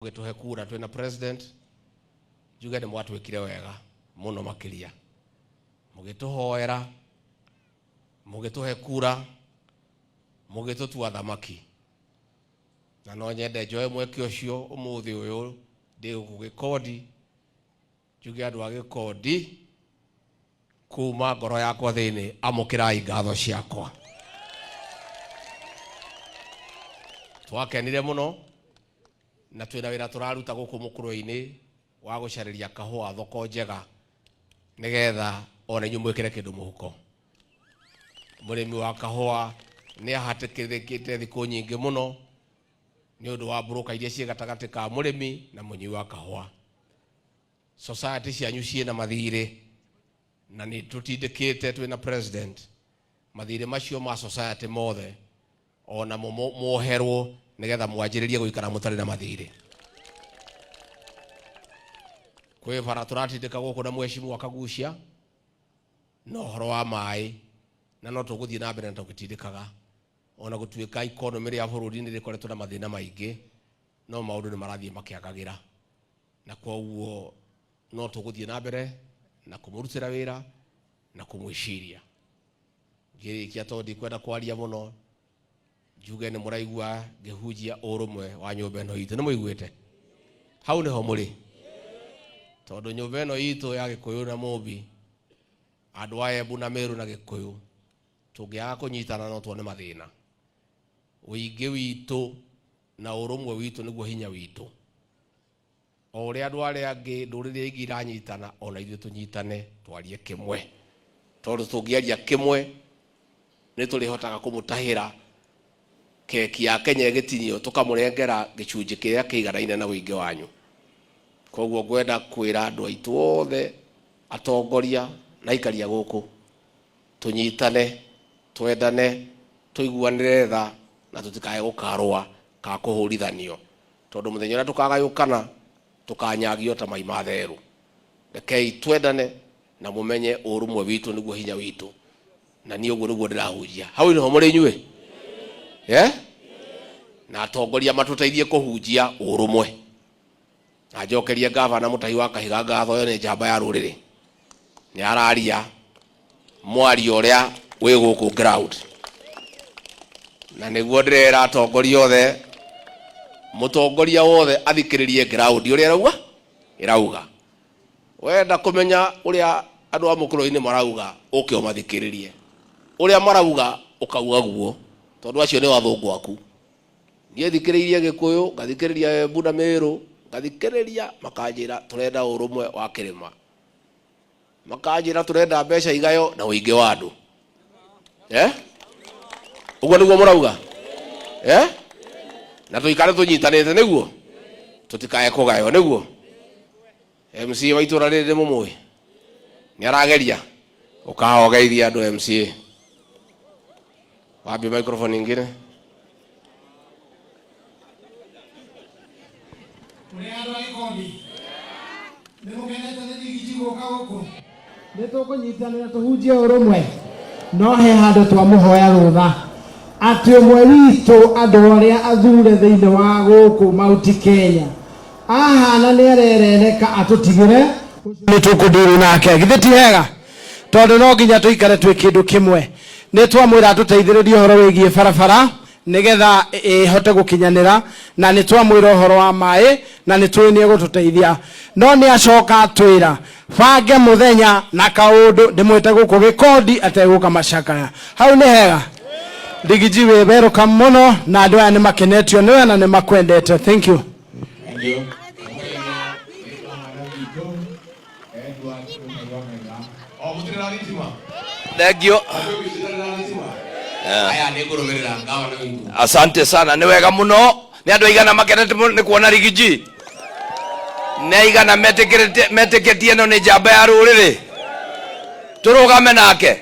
Mũgĩtũhe kura twĩna president, njuge nĩ mwatwĩkire wega mũno makĩria. Mũgĩtũhoera, mũgĩtũhe kura, mũgĩtũtua athamaki. Na no nyende njoe mweke ũcio ũmũthĩ ũyũ ndĩ gũkũ Gĩkondi, njuge andũ a Gĩkondi kuma ngoro yakwa thĩinĩ, amũkĩrai ngatho ciakwa. Twakenire mũno na twĩna wĩra tũraruta gũkũ mũkũrwe-inĩ wa gũcarĩria kahũa thoko njega nĩgetha ona inyuĩ mwĩkĩre kĩndũ mũhuko. Mũrĩmi wa kahũa nĩ ahatĩkĩrĩkĩte thikũ nyingĩ mũno nĩ ũndũ wa broker iria ciĩ gatagatĩ ka mũrĩmi na mũnyui wa kahũa. Society cianyu ciĩna mathirĩ na nĩ tũtindĩkĩte twĩna president mathirĩ macio ma society mothe ona mo mwoherwo nĩgetha mwanjĩrĩrie gũikara mũtarĩ na mathirĩ. Kwĩ bara tũratindĩka gũkũ na mheshimiwa Kagucia na ũhoro wa maĩ, na no tũgũthiĩ na mbere na tũgĩtindĩkaga ona gũtuĩka economy ya bũrũri nĩ rĩkoretwo na mathĩna maingĩ, no maũndũ nĩ marathiĩ makĩagagĩra, na koguo no tũgũthiĩ na mbere na kũmũrutĩra wĩra na kũmwĩciria. Ngĩrĩkia, tondũ ndikwenda kwaria mũno, njuge nĩ mũraigua ngĩhunjia ũrũmwe wa nyũmba ĩno itũ. Nĩ mũiguĩte hau nĩho mũrĩ, tondũ nyũmba ĩno itũ ya Gĩkũyũ na Mũmbi, andũ a Embu na Meru na Gĩkũyũ, tũngĩaga kũnyitana no tuone mathĩna. Ũingĩ witũ na ũrũmwe witũ nĩguo hinya witũ. O ũrĩa andũ arĩa angĩ ndũrĩrĩ ingĩ iranyitana, ona ithuĩ tũnyitane twarie kĩmwe, tondũ tũngĩaria kĩmwe nĩ tũrĩhotaga kũmũtahĩra keki ya Kenya ĩgĩtinio, tũkamũrengera gĩcunjĩ kĩrĩa kĩiganaine na ũingĩ wanyu. Koguo ngwenda kwĩra andũ aitũ othe, atongoria na aikaria gũkũ, tũnyitane, twendane, tũiguanĩre tha na tũtikae gũkarũa kana kũhũrithanio, tondũ mũthenya ũrĩa tũkagayũkana tũkanyagio ta mai ma therũ. Rekei twendane na mũmenye ũrũmwe witũ nĩguo hinya witũ, na niĩ ũguo nĩguo ndĩrahunjia. Hau nĩho mũrĩ inyuĩ, eh? Na atongoria matũteithie kũhunjia ũrũmwe. Na njokerie gavana Mutahi wa Kahiga ngatho, ĩyo nĩ njamba ya rũrĩrĩ, nĩ araria mwario ũrĩa wĩ gũkũ ground, na nĩguo ndĩrera atongoria othe, mũtongoria wothe athikĩrĩrie ground ũrĩa ĩrauga ĩrauga. Wenda kũmenya ũrĩa andũ a mũkũrũ-inĩ marauga, ũke ũmathikĩrĩrie ũrĩa marauga, ũkauga guo, tondũ acio nĩo athũngũ aku. Niĩ thikĩrĩirie Gĩkũyũ, ngathikĩrĩria Embu na Mĩrũ, ngathikĩrĩria makanjĩra tũrenda ũrũmwe wa kĩrĩma, makanjĩra tũrenda mbeca igayo na ũingĩ wa andũ, eh? Ũguo nĩguo mũrauga, eh? Na tũikare tũnyitanĩte nĩguo tũtikae kũgaywo. Nĩguo MCA wa itũra rĩrĩ mũmũĩ nĩ arageria ũkahogeithia andũ. MCA, wambie microphone ingine. Tũrĩ andũ a Gĩkondi, nĩ mũkenete nĩ Riggy G gũka gũkũ? Nĩ tũkũnyitanĩra tũhunjie ũrũmwe, no he handũ twamũhoya rũtha atĩ ũmwe witũ, andũ arĩa athure thĩinĩ wa gũkũ Mount Kenya, ahana nĩ arerereka atũtigĩre, nĩ tũkũndiru nake. Githĩ ti hega? Tondũ no nginya tũikare twĩ kĩndũ kĩmwe. Nĩ twamwĩra atũteithĩrĩrie ũhoro wĩgiĩ barabara nĩgetha ĩhote gũkinyanĩra, na nĩ twamwĩra ũhoro wa maĩ, na nĩ tũĩ nĩ egũtũteithia. No nĩ acoka atwĩra bange mũthenya na kaũndũ ndĩmwĩte gũkũ Gĩkondi ategũka macakaya. Hau nĩ hega. Riggy G, wĩ welcome mũno, na andũ aya nĩ makenetio nĩwe na nĩ makwendete. Thank you. Thank you. Edward Mũtai wa Kahiga. O mũtirĩ na thitima? Thank you. Aya nĩ ngũrũmĩrĩra gavana witũ. Asante sana, nĩ wega mũno. Nĩ andũ aigana makenete mũno nĩ kuona Riggy G? Nĩ aigana metĩkĩrĩte metĩkĩtie ĩno nĩ njamba ya rũrĩrĩ? Tũrũgame nake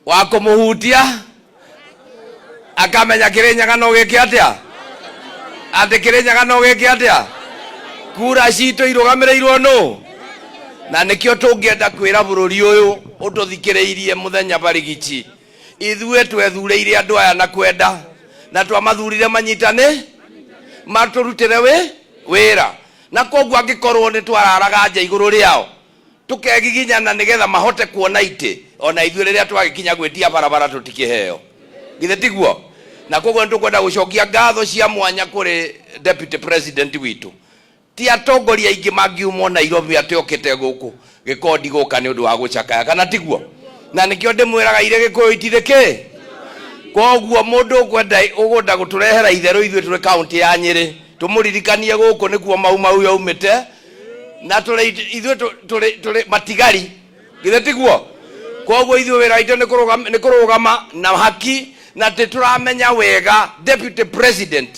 wa kũmũhutia akamenya Kĩrĩnyaga no gĩke atĩa, atĩ Kĩrĩnyaga no gĩke atĩa. Kura citũ irũgamĩrĩirwo nũ, na nĩkĩo tũngĩenda kwĩra bũrũri ũyũ ũtũthikĩrĩirie mũthenya barigici, ithuĩ twethurĩire andũ aya na kwenda, na twamathurire manyitane matũrutĩre wĩ. Wĩra. Na koguo angĩkorwo nĩ twararaga nja igũrũ rĩao tukegiginyana nigetha mahote kuona itĩ, ona ithuĩ rĩrĩa twagĩkinya gwĩtia barabara tũtikĩheo, githĩ tiguo? Na koguo nĩ tũkwenda gũcokia ngatho cia mwanya kũrĩ deputy president witũ. Ti atongoria aingĩ mangiumwo Nairobi atĩ okĩte gũkũ Gĩkondi gũka nĩ ũndũ wa gũcakaya, kana tiguo? Na nĩkĩo ndĩmwĩraga irĩ Gĩkũyũ itirĩ kĩ. Koguo mũndũ ũkwenda ũgũnda gũtũrehera itherũ ithuĩ tũrĩ kaunti ya Nyĩrĩ, tũmũririkanie gũkũ nĩkuo Mau Mau yaumĩte, na tũrĩ ithuĩ tũrĩ matigari, githĩ tiguo? Koguo ithuĩ wĩra witũ nĩ kũrũgama na haki, na nĩ tũramenya wega deputy president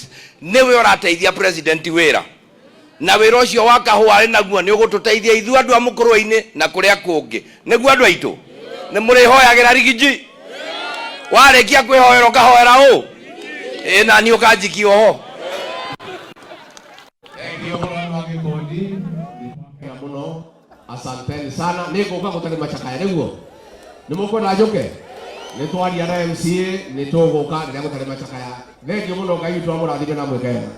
nĩwe ũrateithia president wĩra, na wĩra ũcio wa kahũa arĩ naguo nĩ ũgũtũteithia ithuĩ andũ a mũkũrwe-inĩ na kũrĩa kũngĩ. Nĩguo andũ aitũ nĩ mũrĩhoyagĩra Rigiji. Warĩkia kwĩhoera ũkahoera ũ ĩ nani ũkanjikia oho. Thank you mũno andũ a Gĩkondi, nĩtwakena mũno, asanteni sana. Nĩ ngũka gũtarĩ macakaya, nĩguo nĩ mũkwenda njũke? Nĩ twaria na MCA, nĩ tũgũka rĩrĩa gũtarĩ macakaya. Thengiũ mũno, Ngai witũ amũrathime na mwĩke wega.